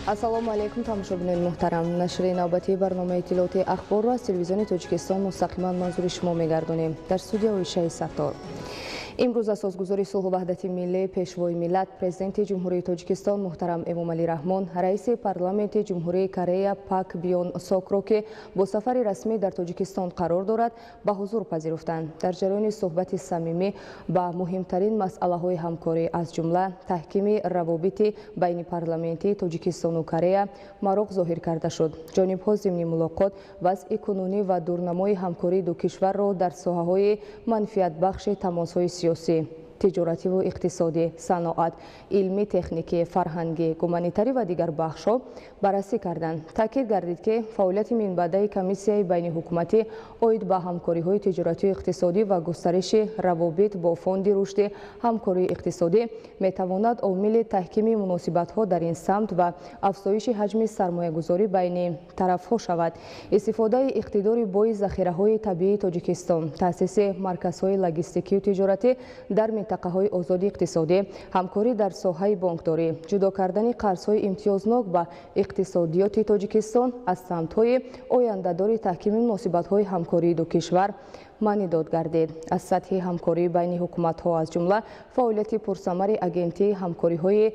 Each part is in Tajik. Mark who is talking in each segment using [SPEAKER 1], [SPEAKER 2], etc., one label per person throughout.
[SPEAKER 1] Ассалому алайкум, тамошобинони муҳтарам. Нашри навбатии барномаи иттилоотии Ахборро аз Телевизиони Тоҷикистон мустақиман манзури шумо мегардонем. Дар студия Оишаи Саттор. Имрӯз асосгузори сулҳу ваҳдати миллӣ, Пешвои миллат, Президенти Ҷумҳурии Тоҷикистон муҳтарам Эмомалӣ Раҳмон раиси парламенти Ҷумҳурии Корея Пак Биён Сокро, ки бо сафари расмӣ дар Тоҷикистон қарор дорад, ба ҳузур пазируфтанд. Дар ҷараёни суҳбати самимӣ ба муҳимтарин масъалаҳои ҳамкорӣ, аз ҷумла таҳкими равобити байнипарламентии Тоҷикистону Корея мароқ зоҳир карда шуд. Ҷонибҳо зимни мулоқот вазъи кунунӣ ва дурнамои ҳамкории ду кишварро дар соҳаҳои манфиатбахши тамосҳои сиёсӣ, тиҷоративу иқтисодӣ, саноат, илмӣ, техникӣ, фарҳангӣ, гуманитарӣ ва дигар бахшҳо баррасӣ карданд. Таъкид гардид, ки фаъолияти минбаъдаи комиссияи байниҳукуматӣ оид ба ҳамкориҳои тиҷоратию иқтисодӣ ва густариши равобит бо Фонди рушди ҳамкории иқтисодӣ метавонад омили таҳкими муносибатҳо дар ин самт ва афзоиши ҳаҷми сармоягузорӣ байни тарафҳо шавад. Истифодаи иқтидори бои захираҳои табиии Тоҷикистон, таъсиси марказҳои логистикию тиҷоратӣ дар минтақаҳои озоди иқтисодӣ, ҳамкорӣ дар соҳаи бонкдорӣ, ҷудо кардани қарзҳои имтиёзнок ба иқтисодиёти Тоҷикистон аз самтҳои ояндадори таҳкими муносибатҳои ҳамкории ду кишвар маънидод гардид. Аз сатҳи ҳамкории байни ҳукуматҳо, аз ҷумла фаъолияти пурсамари Агентии ҳамкориҳои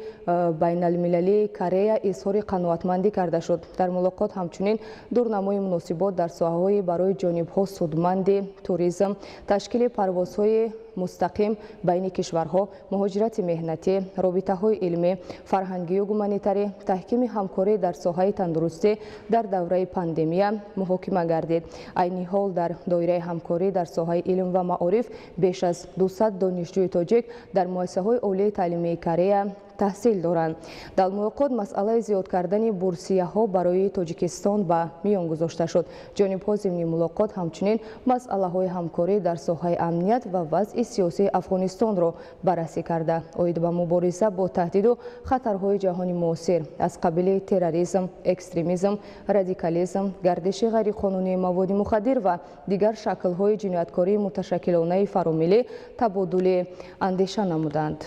[SPEAKER 1] байналмилалии Корея изҳори қаноатмандӣ карда шуд. Дар мулоқот ҳамчунин дурнамои муносибот дар соҳаҳои барои ҷонибҳо судманди туризм, ташкили парвозҳои мустақим байни кишварҳо, муҳоҷирати меҳнатӣ, робитаҳои илмӣ, фарҳангию гуманитарӣ, таҳкими ҳамкорӣ дар соҳаи тандурустӣ дар давраи пандемия муҳокима гардид. Айни ҳол дар доираи ҳамкорӣ дар соҳаи илм ва маориф беш аз 200 донишҷӯи тоҷик дар муассисаҳои олии таълимии Корея таҳсил доранд. Дар мулоқот масъалаи зиёд кардани бурсияҳо барои Тоҷикистон ба миён гузошта шуд. Ҷонибҳо зимни мулоқот ҳамчунин масъалаҳои ҳамкорӣ дар соҳаи амният ва вазъи сиёсии Афғонистонро баррасӣ карда, оид ба мубориза бо таҳдиду хатарҳои ҷаҳони муосир аз қабили терроризм, экстремизм, радикализм, гардиши ғайриқонунии маводи мухаддир ва дигар шаклҳои ҷинояткории муташаккилонаи фаромиллӣ табодули андеша намуданд.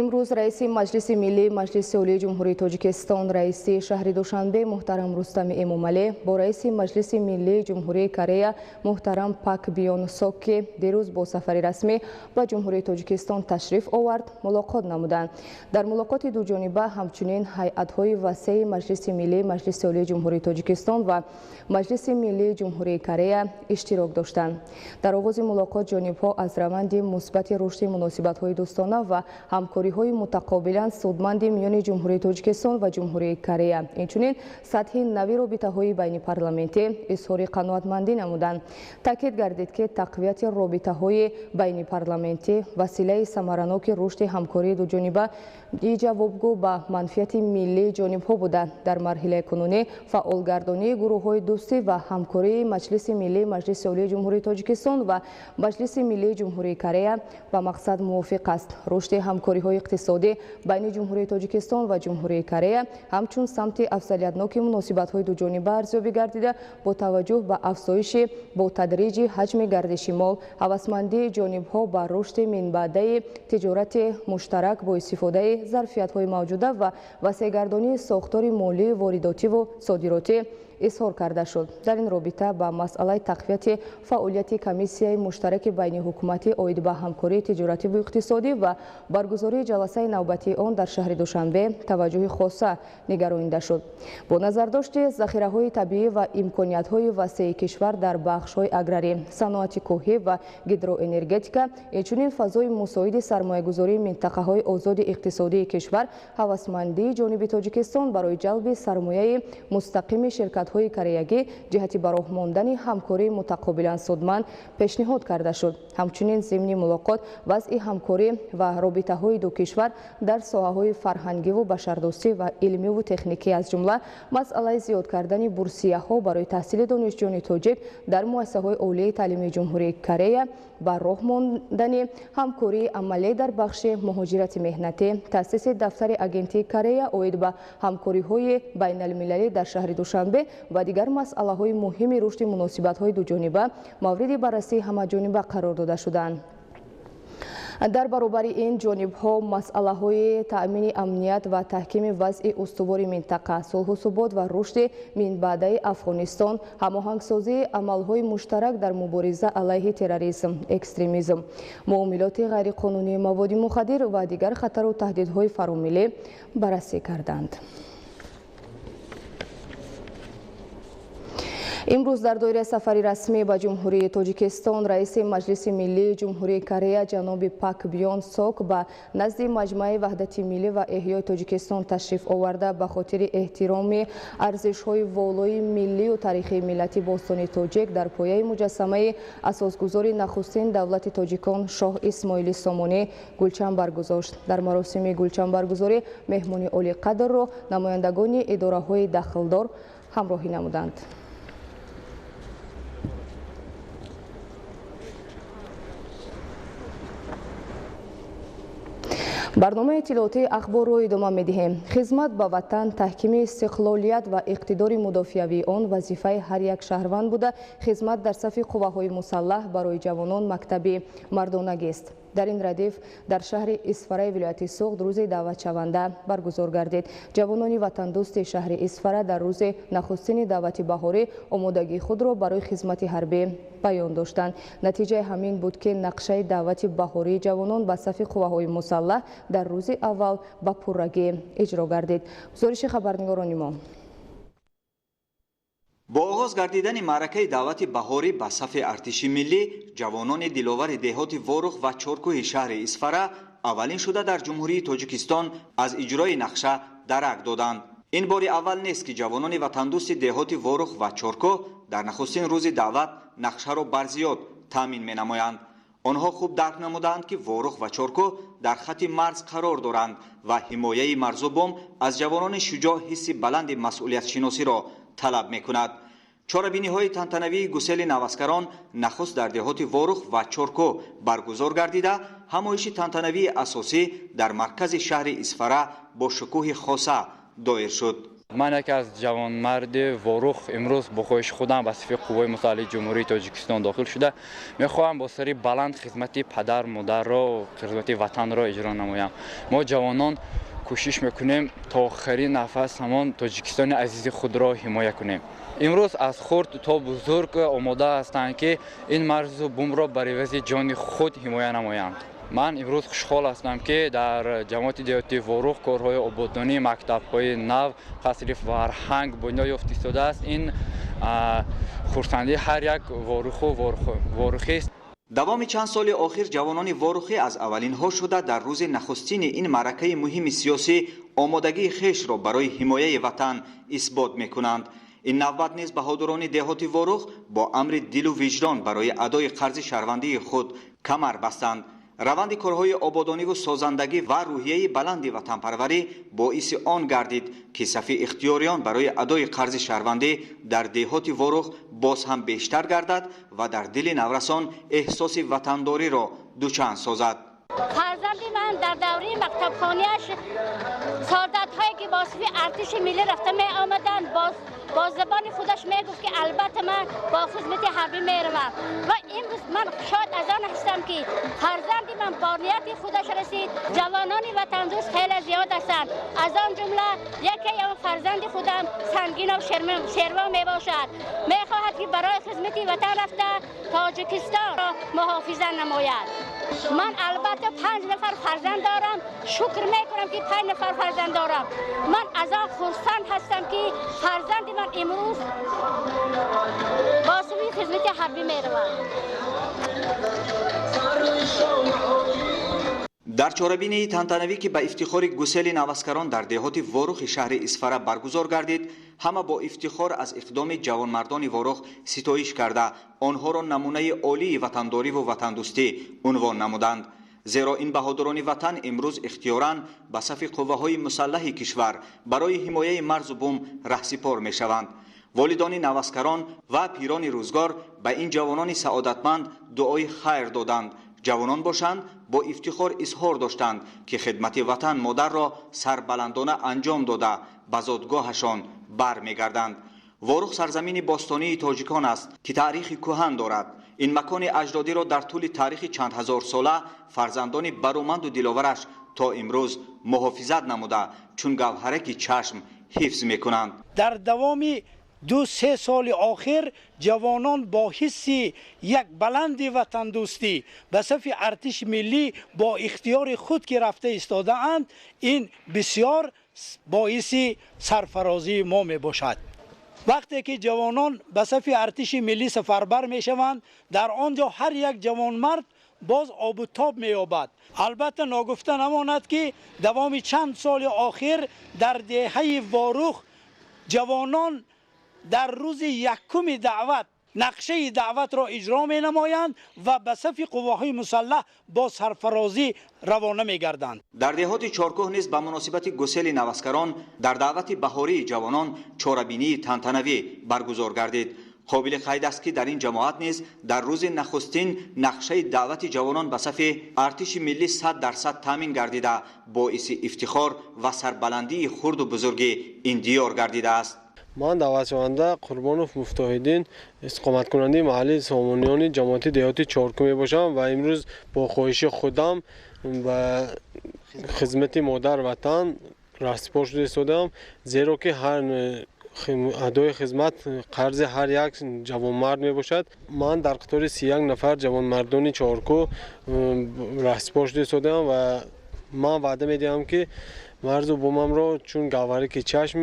[SPEAKER 1] Имрӯз раиси Маҷлиси Миллии Маҷлиси Олии Ҷумҳурии Тоҷикистон, раиси шаҳри Душанбе муҳтарам Рустами Эмомалӣ бо раиси Маҷлиси Миллии Ҷумҳурии Корея муҳтарам Пак Биён Сок, ки дирӯз бо сафари расмӣ ба Ҷумҳурии Тоҷикистон ташриф овард, мулоқот намуданд. Дар мулоқоти дуҷониба ҳамчунин ҳайатҳои васеи Маҷлиси Миллии Маҷлиси Олии Ҷумҳурии Тоҷикистон ва Маҷлиси Миллии Ҷумҳурии Корея иштирок доштанд. Дар оғози мулоқот ҷонибҳо аз раванди мусбати рушди муносибатҳои дӯстона ва ҳамкориҳои мутақобилан судманди миёни Ҷумҳурии Тоҷикистон ва Ҷумҳурии Корея, инчунин сатҳи нави робитаҳои байнипарламентӣ изҳори қаноатмандӣ намуданд. Таъкид гардид, ки тақвияти робитаҳои байнипарламентӣ василаи самараноки рушди ҳамкории дуҷониба ҷавобгӯ ба манфиати миллии ҷонибҳо буда, дар марҳилаи кунунӣ фаъолгардонии гурӯҳҳои дӯстӣ ва ҳамкории Маҷлиси Миллии Маҷлиси Олии Ҷумҳурии Тоҷикистон ва Маҷлиси Миллии Ҷумҳурии Корея ба мақсад мувофиқ аст. Рушди ҳамкориҳои иқтисодӣ байни Ҷумҳурии Тоҷикистон ва Ҷумҳурии Корея ҳамчун самти афзалиятноки муносибатҳои дуҷониба арзёбӣ гардида, бо таваҷҷӯҳ ба афзоиши бо тадриҷи ҳаҷми гардиши мол, ҳавасмандии ҷонибҳо ба рушди минбаъдаи тиҷорати муштарак бо истифодаи зарфиятҳои мавҷуда ва васеъгардонии сохтори молии воридотиву содиротӣ изҳор карда шуд. Дар ин робита ба масъалаи тақвияти фаъолияти комиссияи муштараки байниҳукуматӣ оид ба ҳамкории тиҷоративу иқтисодӣ ва баргузории ҷаласаи навбатии он дар шаҳри Душанбе таваҷҷӯҳи хоса нигаронида шуд. Бо назардошти захираҳои табиӣ ва имкониятҳои васеи кишвар дар бахшҳои аграрӣ, саноати кӯҳӣ ва гидроэнергетика, инчунин фазои мусоиди сармоягузории минтақаҳои озоди иқтисодии кишвар, ҳавасмандии ҷониби Тоҷикистон барои ҷалби сармояи мустақими ширкатҳои кореягӣ ҷиҳати ба роҳ мондани ҳамкории мутақобилан судманд пешниҳод карда шуд. Ҳамчунин зимни мулоқот вазъи ҳамкорӣ ва робитаҳои ду кишвар дар соҳаҳои фарҳангиву башардӯстӣ ва илмиву техникӣ, аз ҷумла масъалаи зиёд кардани бурсияҳо барои таҳсили донишҷӯёни тоҷик дар муассисаҳои олии таълимии Ҷумҳурии Корея, ба роҳ мондани ҳамкории амалӣ дар бахши муҳоҷирати меҳнатӣ, таъсиси дафтари Агентии Корея оид ба ҳамкориҳои байналмилалӣ дар шаҳри Душанбе ва дигар масъалаҳои муҳими рушди муносибатҳои дуҷониба мавриди баррасии ҳамаҷониба қарор дода шуданд. Дар баробари ин ҷонибҳо масъалаҳои таъмини амният ва таҳкими вазъи устувори минтақа, сулҳу субот ва рушди минбаъдаи Афғонистон, ҳамоҳангсозии амалҳои муштарак дар мубориза алайҳи терроризм, экстремизм, муомилоти ғайриқонунии маводи мухаддир ва дигар хатару таҳдидҳои фаромиллӣ баррасӣ карданд. Имрӯз дар доираи сафари расмӣ ба Ҷумҳурии Тоҷикистон раиси Маҷлиси Миллии Ҷумҳурии Корея ҷаноби Пак Бён Сок ба назди Маҷмаи Ваҳдати Миллӣ ва Эҳёи Тоҷикистон ташриф оварда, ба хотири эҳтироми арзишҳои волои миллию таърихии миллати бостони тоҷик дар пояи муҷассамаи асосгузори нахустин давлати тоҷикон Шоҳ Исмоили Сомонӣ гулчан баргузошт. Дар маросими гулчанбаргузорӣ меҳмони олиқадрро намояндагони идораҳои дахлдор ҳамроҳӣ намуданд. Барномаи иттилоотии ахборро идома медиҳем. Хизмат ба ватан, таҳкими истиқлолият ва иқтидори мудофиавии он вазифаи ҳар як шаҳрванд буда, хизмат дар сафи қувваҳои мусаллаҳ барои ҷавонон мактаби мардонагист. Дар ин радиф дар шаҳри Исфараи вилояти Суғд рӯзи даъватшаванда баргузор гардид. Ҷавонони ватандӯсти шаҳри Исфара дар рӯзи нахустини даъвати баҳорӣ омодагии худро барои хизмати ҳарбӣ баён доштанд. Натиҷаи ҳамин буд, ки нақшаи даъвати баҳории ҷавонон ба сафи қувваҳои мусаллаҳ дар рӯзи аввал ба пуррагӣ иҷро гардид. Гузориши хабарнигорони мо.
[SPEAKER 2] Бо оғоз гардидани маъракаи даъвати баҳорӣ ба сафи артиши миллӣ, ҷавонони диловари деҳоти Ворух ва Чоркӯҳи шаҳри Исфара аввалин шуда дар Ҷумҳурии Тоҷикистон аз иҷрои нақша дарак доданд. Ин бори аввал нест, ки ҷавонони ватандӯсти деҳоти Ворух ва Чоркӯҳ дар нахустин рӯзи даъват нақшаро барзиёд таъмин менамоянд. Онҳо хуб дарк намуданд, ки Ворух ва Чоркӯҳ дар хатти марз қарор доранд ва ҳимояи марзу бум аз ҷавонони шуҷоъ ҳисси баланди масъулиятшиносиро талаб мекунад. Чорабиниҳои тантанавии гусели наваскарон нахуст дар деҳоти Ворух ва Чоркӯҳ баргузор гардида, ҳамоиши тантанавии асосӣ дар маркази шаҳри Исфара бо шукӯҳи хоса доир шуд.
[SPEAKER 3] Ман яке аз ҷавонмарди Ворух имрӯз бо хоҳиши худам ба сафи қувваҳои мусаллаҳи Ҷумҳурии Тоҷикистон дохил шуда, мехоҳам бо сари баланд хизмати падар, модарро, хизмати ватанро иҷро намоям. Мо ҷавонон кӯшиш мекунем то охирин нафас ҳамон Тоҷикистони азизи худро ҳимоя кунем. Имрӯз аз хурд то бузург омода ҳастанд, ки ин марзу бумро бар ивази ҷони худ ҳимоя намоянд. Ман имрӯз хушҳол ҳастам, ки дар ҷамоати деҳоти Ворух корҳои ободонии мактабҳои нав, қасри фарҳанг бунёд ёфт истодааст. Ин хурсандии ҳар як воруху ворухист.
[SPEAKER 2] Давоми чанд соли охир ҷавонони ворухӣ аз аввалинҳо шуда дар рӯзи нахустини ин маъракаи муҳими сиёсӣ омодагии хешро барои ҳимояи ватан исбот мекунанд. Ин навбат низ баҳодурони деҳоти Ворух бо амри дилу виҷдон барои адои қарзи шаҳрвандии худ камар бастанд. Раванди корҳои ободониву созандагӣ ва рӯҳияи баланди ватанпарварӣ боиси он гардид, ки сафи ихтиёриён барои адои қарзи шаҳрвандӣ дар деҳоти Ворух боз ҳам бештар гардад ва дар дили наврасон эҳсоси ватандориро дучанд созад.
[SPEAKER 4] Фарзанди ман дар давраи мактабхониаш солдатҳое ки бо сафи артиши миллӣ рафта меомаданд, бо забони худаш мегуфт, ки албатта ман бо хизмати ҳарбӣ меравам. Ва имрӯз ман шод аз он ҳастам, ки фарзанди ман бо нияти худаш расид. Ҷавонони ватандӯст хеле зиёд ҳастанд, аз он ҷумла яке он фарзанди худам Сангинов Шерво мебошад. Мехоҳад, ки барои хизмати ватан рафта Тоҷикистонро муҳофиза намояд. Ман албатта 5 нафар фарзанд дорам, шукр мекунам, ки 5 нафар фарзанд дорам. Ман аз он хурсанд ҳастам, ки фарзанди ман имрӯз бо сӯи хизмати ҳарбӣ меравад.
[SPEAKER 2] Дар чорабинии тантанавӣ, ки ба ифтихори гусели наваскарон дар деҳоти Ворухи шаҳри Исфара баргузор гардид, ҳама бо ифтихор аз иқдоми ҷавонмардони Ворух ситоиш карда, онҳоро намунаи олии ватандориву ватандӯстӣ унвон намуданд. Зеро ин баҳодурони ватан имрӯз ихтиёран ба сафи қувваҳои мусаллаҳи кишвар барои ҳимояи марзу бум раҳсипор мешаванд. Волидони наваскарон ва пирони рӯзгор ба ин ҷавонони саодатманд дуои хайр доданд. Ҷавонон бошанд, бо ифтихор изҳор доштанд, ки хидмати ватан модарро сарбаландона анҷом дода, ба зодгоҳашон бармегарданд. Ворух сарзамини бостонии тоҷикон аст, ки таърихи кӯҳан дорад. Ин макони аҷдодиро дар тӯли таърихи чанд ҳазорсола фарзандони бароманду диловараш то имрӯз муҳофизат намуда, чун гавҳараки чашм ҳифз мекунанд.
[SPEAKER 5] Дар давоми 2-3 соли охир ҷавонон бо ҳисси як баланди ватандӯстӣ ба сафи артиши миллӣ бо ихтиёри худ ки рафта истодаанд, ин бисёр боиси сарфарозии мо мебошад. Вақте ки ҷавонон ба сафи артиши миллӣ сафарбар мешаванд, дар он ҷо ҳар як ҷавонмард боз обу тоб меёбад. Албатта, ногуфта намонад, ки давоми чанд соли охир дар деҳаи Ворух ҷавонон дар рӯзи якуми даъват нақшаи даъватро иҷро менамоянд ва ба сафи қувваҳои мусаллаҳ бо сарфарозӣ равона мегарданд.
[SPEAKER 2] Дар деҳоти Чоркӯҳ низ ба муносибати гусели наваскарон дар даъвати баҳории ҷавонон чорабинии тантанавӣ баргузор гардид. Қобили қайд аст, ки дар ин ҷамоат низ дар рӯзи нахустин нақшаи даъвати ҷавонон ба сафи артиши миллӣ 100% таъмин гардида, боиси ифтихор ва сарбаландии хурду бузурги ин диёр гардидааст.
[SPEAKER 6] Ман даъватшаванда Қурбонов Муфтоҳиддин, истиқоматкунандаи маҳаллии Сомониёни ҷамоати деҳоти Чоркӯ мебошам ва имрӯз бо хоҳиши худам ба хизмати модар ватан раҳсипор шуда истодаам, зеро ки ҳар адои хизмат қарзи ҳар як ҷавонмард мебошад. Ман дар қатори 31 нафар ҷавонмардони Чоркӯ раҳсипор шуда истодаам ва ман ваъда медиҳам, ки марзу бумамро чун гавҳараки чашм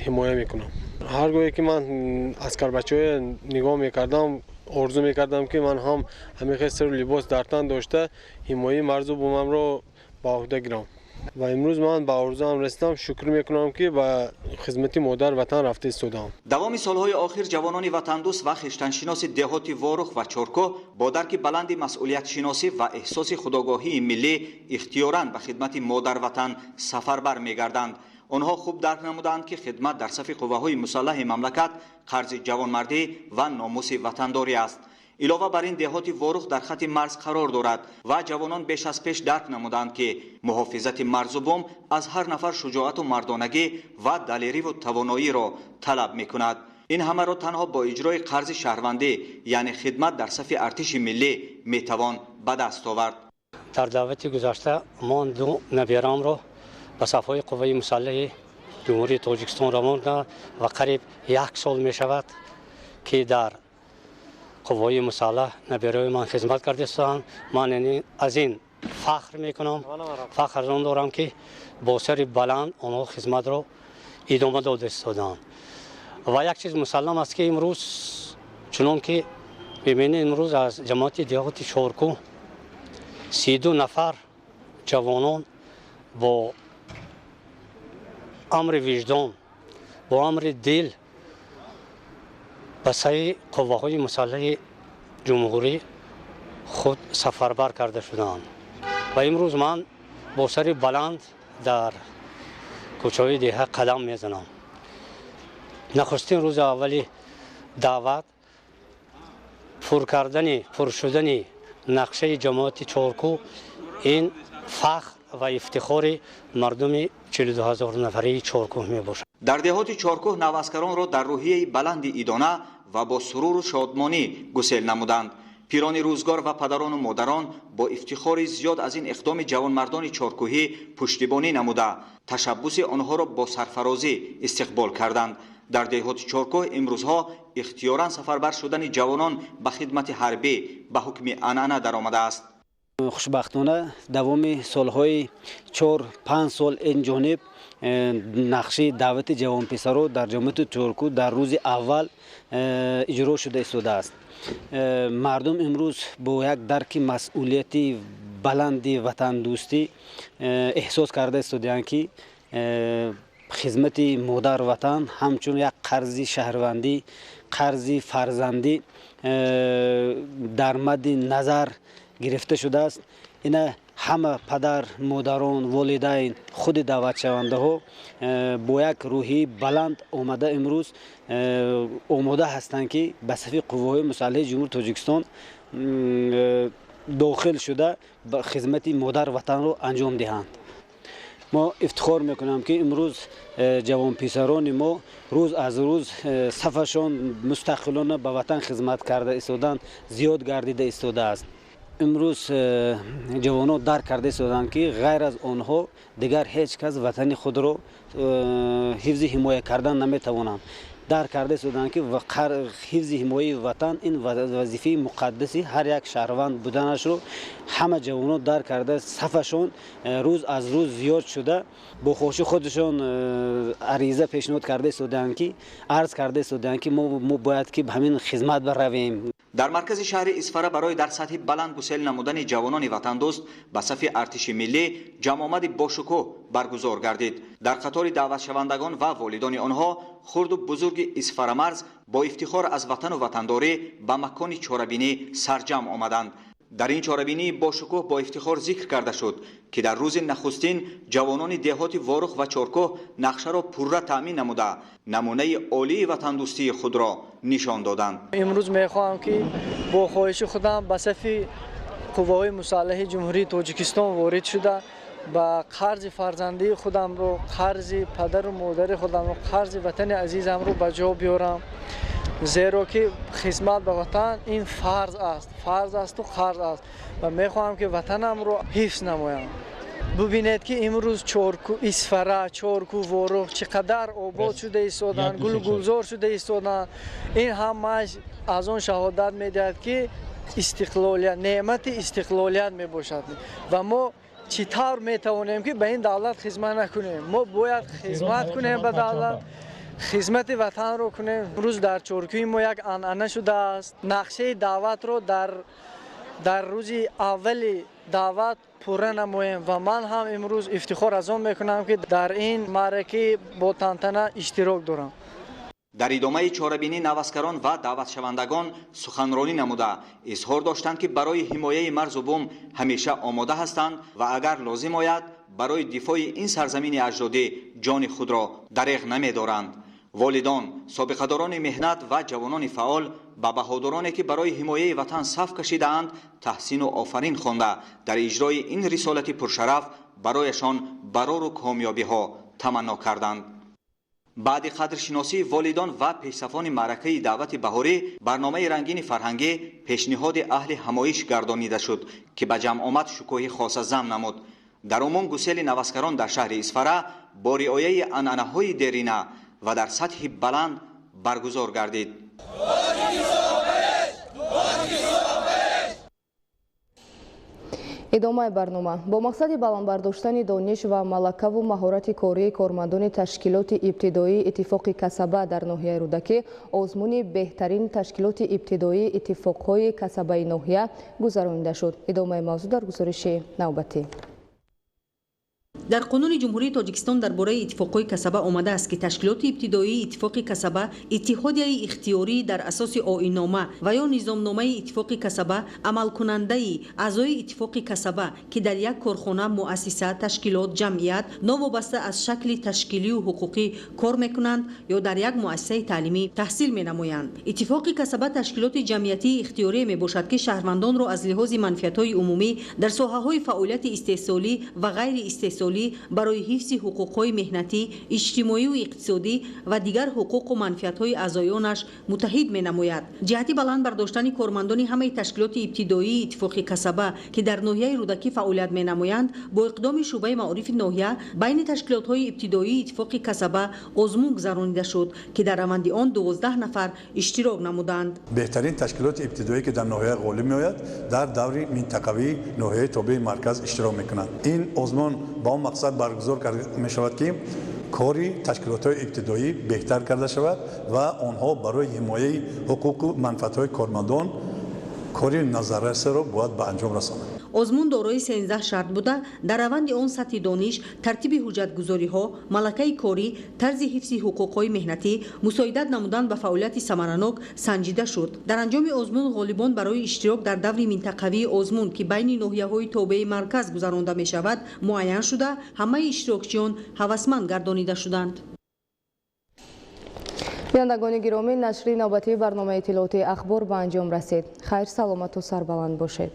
[SPEAKER 6] ҳимоя мекунам. Ҳар гоҳе ки ман аскарбачаҳое нигоҳ мекардам, орзу мекардам, ки ман ҳам ҳамин хел сиру либос дар тан дошта, ҳимояи марзу бумамро ба ӯҳда гирам. Ва имрӯз ман ба орзуам расидам. Шукр мекунам, ки ба хизмати модар ватан рафта истодаам.
[SPEAKER 2] Давоми солҳои охир ҷавонони ватандӯст ва хештаншиноси деҳоти Ворух ва Чоркӯҳ бо дарки баланди масъулиятшиносӣ ва эҳсоси худогоҳии миллӣ ихтиёран ба хидмати модарватан сафарбар мегарданд. Онҳо хуб дарк намуданд, ки хидмат дар сафи қувваҳои мусаллаҳи мамлакат қарзи ҷавонмардӣ ва номуси ватандорӣ аст. Илова бар ин, деҳоти Ворух дар хати марз қарор дорад ва ҷавонон беш аз пеш дарк намуданд, ки муҳофизати марзу бум аз ҳар нафар шуҷоату мардонагӣ ва далериву тавоноиро талаб мекунад. Ин ҳамаро танҳо бо иҷрои қарзи шаҳрвандӣ, яъне хидмат дар сафи артиши миллӣ, метавон ба даст овард.
[SPEAKER 7] Дар даъвати гузашта ман ду наберамро ба сафҳои қувваи мусаллаҳи Ҷумҳурии Тоҷикистон равон ва қариб як сол мешавад, ки дар қувваи мусаллаҳ набераҳои ман хизмат карда истодаанд. Ман аз ин фахр мекунам, фахр аз он дорам, ки бо сари баланд онҳо хизматро идома дода истодаанд. Ва як чиз мусаллам аст, ки имрӯз, чунон ки мебинед, имрӯз аз ҷамоати деҳоти Чоркӯ 32 нафар ҷавонон бо амри виҷдон, бо амри дил ба саи қувваҳои мусаллаҳи ҷумҳурӣ худ сафарбар карда шудаанд. Ва имрӯз ман бо сари баланд дар кӯчаҳои деҳа қадам мезанам. Нахустин рӯзи аввали даъват, пур кардани, пур шудани нақшаи ҷамоати Чоркӯ, ин фахр ва ифтихори мардуми 42 000 нафарии Чоркӯҳ мебошад.
[SPEAKER 2] Дар деҳоти Чоркӯҳ наваскаронро дар рӯҳияи баланди идона ва бо суруру шодмонӣ гусел намуданд. Пирони рӯзгор ва падарону модарон бо ифтихори зиёд аз ин иқдоми ҷавонмардони чоркӯҳӣ пуштибонӣ намуда, ташаббуси онҳоро бо сарфарозӣ истиқбол карданд. Дар деҳоти Чоркӯҳ имрӯзҳо ихтиёран сафарбар шудани ҷавонон ба хидмати ҳарбӣ ба ҳукми анъана даромадааст.
[SPEAKER 8] Хушбахтона, давоми солҳои 4-5 сол ин ҷониб нақши даъвати ҷавонписаро дар ҷамоати Чоркӯ дар рӯзи аввал иҷро шуда истодааст. Мардум имрӯз бо як дарки масъулияти баланди ватандӯстӣ эҳсос карда истодаанд, ки хизмати модар ватан ҳамчун як қарзи шаҳрвандӣ, қарзи фарзандӣ дар мадди назар гирифта шудааст. Ина ҳама падар, модарон, волидайн, худи даъватшавандаҳо бо як рӯҳии баланд омада, имрӯз омода ҳастанд, ки ба сафи қувваҳои мусаллаҳи Ҷумҳури Тоҷикистон дохил шуда, хизмати модар ватанро анҷом диҳанд. Мо ифтихор мекунам, ки имрӯз ҷавонписарони мо рӯз аз рӯз сафашон мустақилона ба ватан хизмат карда истодан зиёд гардида истодааст. Имрӯз ҷавонон дарк карда истоданд, ки ғайр аз онҳо дигар ҳеҷ кас ватани худро ҳифзи ҳимоя кардан наметавонанд. Дарк карда истоданд, ки ҳифзи ҳимояи ватан ин вазифаи муқаддаси ҳар як шаҳрванд буданашро ҳама ҷавонон дарк карда, сафашон рӯз аз рӯз зиёд шуда, бо хоши худашон ариза пешниҳод карда истодаанд, ки арз карда истодаанд, ки мо бояд ки ба ҳамин хизмат баравем.
[SPEAKER 2] Дар маркази шаҳри Исфара барои дар сатҳи баланд гусел намудани ҷавонони ватандӯст ба сафи артиши миллӣ ҷамъомади бошукӯҳ баргузор гардид. Дар қатори даъватшавандагон ва волидони онҳо хурду бузурги Исфарамарз бо ифтихор аз ватану ватандорӣ ба макони чорабинӣ сарҷамъ омаданд. Дар ин чорабинии бошукӯҳ бо ифтихор зикр карда шуд, ки дар рӯзи нахустин ҷавонони деҳоти Ворух ва Чоркӯҳ нақшаро пурра таъмин намуда, намунаи олии ватандӯстии худро нишон доданд.
[SPEAKER 9] Имрӯз мехоҳам, ки бо хоҳиши худам ба сафи қувваҳои мусаллаҳи Ҷумҳурии Тоҷикистон ворид шуда, ба қарзи фарзандии худамро, қарзи падару модари худамро, қарзи ватани азизамро ба ҷо биёрам, зеро ки хизмат ба ватан ин фарз аст, фарз асту қарз аст, ва мехоҳам, ки ватанамро ҳифз намоям. Бубинед, ки имрӯз Чорку, Исфара, Чорку, Ворух чӣ қадар обод шуда истоданд, гулу гулзор шуда истоданд. Ин ҳамааш аз он шаҳодат медиҳад, ки истиқлолият неъмати истиқлолият мебошад, ва мо чӣ тавр метавонем, ки ба ин давлат хизмат накунем? Мо бояд хизмат кунем, ба давлат хизмати ватанро кунем. Имрӯз дар Чоркӯи мо як анъана шудааст: нақшаи даъватро дар рӯзи аввали даъват пурра намоем, ва ман ҳам имрӯз ифтихор аз он мекунам, ки дар ин маъракаи бо тантана иштирок дорам.
[SPEAKER 2] Дар идомаи чорабинӣ наваскарон ва даъватшавандагон суханронӣ намуда, изҳор доштанд, ки барои ҳимояи марзу бум ҳамеша омода ҳастанд ва агар лозим ояд, барои дифои ин сарзамини аҷдодӣ ҷони худро дареғ намедоранд. Волидон, собиқадорони меҳнат ва ҷавонони фаъол ба баҳодуроне, ки барои ҳимояи ватан саф кашидаанд, таҳсину офарин хонда, дар иҷрои ин рисолати пуршараф барояшон барору комёбиҳо таманно карданд. Баъди қадршиносии волидон ва пешсафони маъракаи даъвати баҳорӣ барномаи рангини фарҳангӣ пешниҳоди аҳли ҳамоиш гардонида шуд, ки ба ҷамъомад шукӯҳи хоса зам намуд. Дар умум гусели наваскарон дар шаҳри Исфара бо риояи анъанаҳои дерина ва дар сатҳи баланд баргузор гардид.
[SPEAKER 1] Идомаи барнома. Бо мақсади баланд бардоштани дониш ва малакаву маҳорати кории кормандони ташкилоти ибтидоии иттифоқи касаба дар ноҳияи Рӯдакӣ озмуни беҳтарин ташкилоти ибтидоии иттифоқҳои касабаи ноҳия гузаронида шуд. Идомаи мавзӯъ дар гузориши навбатӣ.
[SPEAKER 10] Дар Қонуни Ҷумҳурии Тоҷикистон дар бораи иттифоқҳои касаба омадааст, ки ташкилоти ибтидоии иттифоқи касаба иттиҳодияи ихтиёрӣ дар асоси оиннома ва ё низомномаи иттифоқи касаба амалкунандаи аъзои иттифоқи касаба, ки дар як корхона, муассиса, ташкилот, ҷамъият новобаста аз шакли ташкилию ҳуқуқӣ кор мекунанд ё дар як муассисаи таълимӣ таҳсил менамоянд. Иттифоқи касаба ташкилоти ҷамъиятии ихтиёрие мебошад, ки шаҳрвандонро аз лиҳози манфиатҳои умумӣ дар соҳаҳои фаъолияти истеҳсолӣ ва ғайриистеҳсолӣ барои ҳифзи ҳуқуқҳои меҳнатӣ, иҷтимоию иқтисодӣ ва дигар ҳуқуқу манфиатҳои аъзоёнаш муттаҳид менамояд. Ҷиҳати баланд бардоштани кормандони ҳамаи ташкилоти ибтидоии иттифоқи касаба, ки дар ноҳияи Рӯдакӣ фаъолият менамоянд, бо иқдоми шӯъбаи маорифи ноҳия байни ташкилотҳои ибтидоии иттифоқи касаба озмун гузаронида шуд, ки дар раванди он 12 нафар иштирок намуданд.
[SPEAKER 11] Беҳтарин ташкилоти ибтидоӣ, ки дар ноҳия ғолиб меояд, дар даври минтақавии ноҳияи тобеи марказ иштирок мекунанд. Ин озмун ба он мақсад баргузор мешавад, ки кори ташкилотҳои ибтидоӣ беҳтар карда шавад ва онҳо барои ҳимояи ҳуқуқу манфиатҳои кормандон кори назаррасеро бояд ба анҷом расонанд.
[SPEAKER 10] Озмун дорои 13 шарт буда, дар раванди он сатҳи дониш, тартиби ҳуҷҷатгузориҳо, малакаи корӣ, тарзи ҳифзи ҳуқуқҳои меҳнатӣ, мусоидат намудан ба фаъолияти самаранок санҷида шуд. Дар анҷоми озмун ғолибон барои иштирок дар даври минтақавии озмун, ки байни ноҳияҳои тобеи марказ гузаронда мешавад, муайян шуда, ҳамаи иштирокчиён ҳавасманд гардонида шуданд.
[SPEAKER 1] Бинандагони гиромӣ, нашри навбатии барномаи иттилоотии ахбор ба анҷом расид. Хайр, саломату сарбаланд бошед.